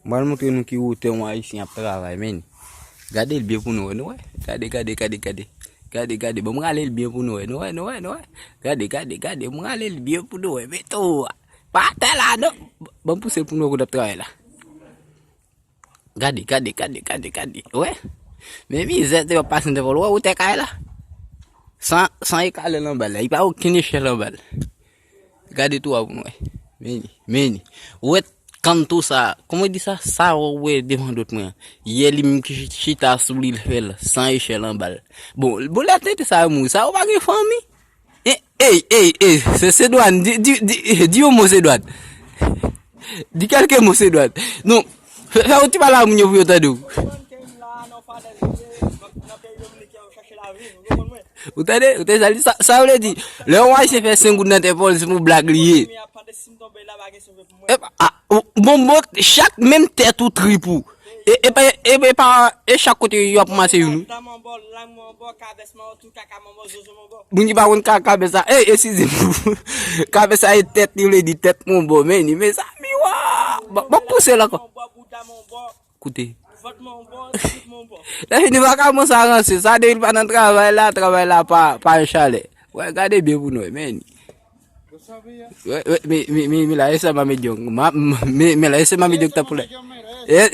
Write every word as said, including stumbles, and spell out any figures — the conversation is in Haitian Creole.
M pral montre nou ki wotè yon Ayisyen ap travay, men. Gade l byen pou nou wè, nou wè. Gade, gade, gade, gade. Gade, gade, ban m rale l byen pou nou wè, nou wè, nou wè, nou wè. Gade, gade, gade, m rale l byen pou nou wè, men tou. Pa atè la, non. Ban m pouse l pou nou wè kote ap travay la. Gade, gade, gade, gade, gade. Wè. Men mizè, te w ap pase nan tèpòl. Wè, wotè kay la. San, san ekale l anba l la. Li pa okenn echèl anba l. Gade tou a pou nou wè. Men li, men li. Wè kanto sa. Kòman di sa? Sa w wè devan dòt mwen an. Yè li menm ki chi- chita sou li, l fè l san echèl anba l. Bon, bon, lè tete sa yo mouri. Sa yo pa gen fanmi. E, ey, ey, ey, se Sedwàn, di, di, di, di yon mo Sedwàn. Di kèlke mo Sedwàn. Non, fè, fè yon ti pale a moun yo pou yo tande w. Ou tande? Ou tande sa l di? Sa, sa vle di, lè yon Ayisyen fè senk goud nan tèt pòl, se pou blag li ye. Epa, a, o, bonbon, chak menm tèt ou trip ou. E, e pa, e, e pa, e chak kote yo ap ranmase youn wi. Moun ki pa konn ka kabès sa, ey, eskize m. Kabès sa e tèt li vle di tèt monbò, men li, mezanmi, wa. Bon, bon, pouse l ankò. Koute. Lè fini, pa ka bon sa ranse. Sa de li pa nan travay la, travay la pa, pa yon chalè. Wè, gade byen pou nou wè, men. Wè, wè, men, men, men, men la, e sa Mami Jong. Ma, men, men la, e sa Mami Jong ta pou la. E,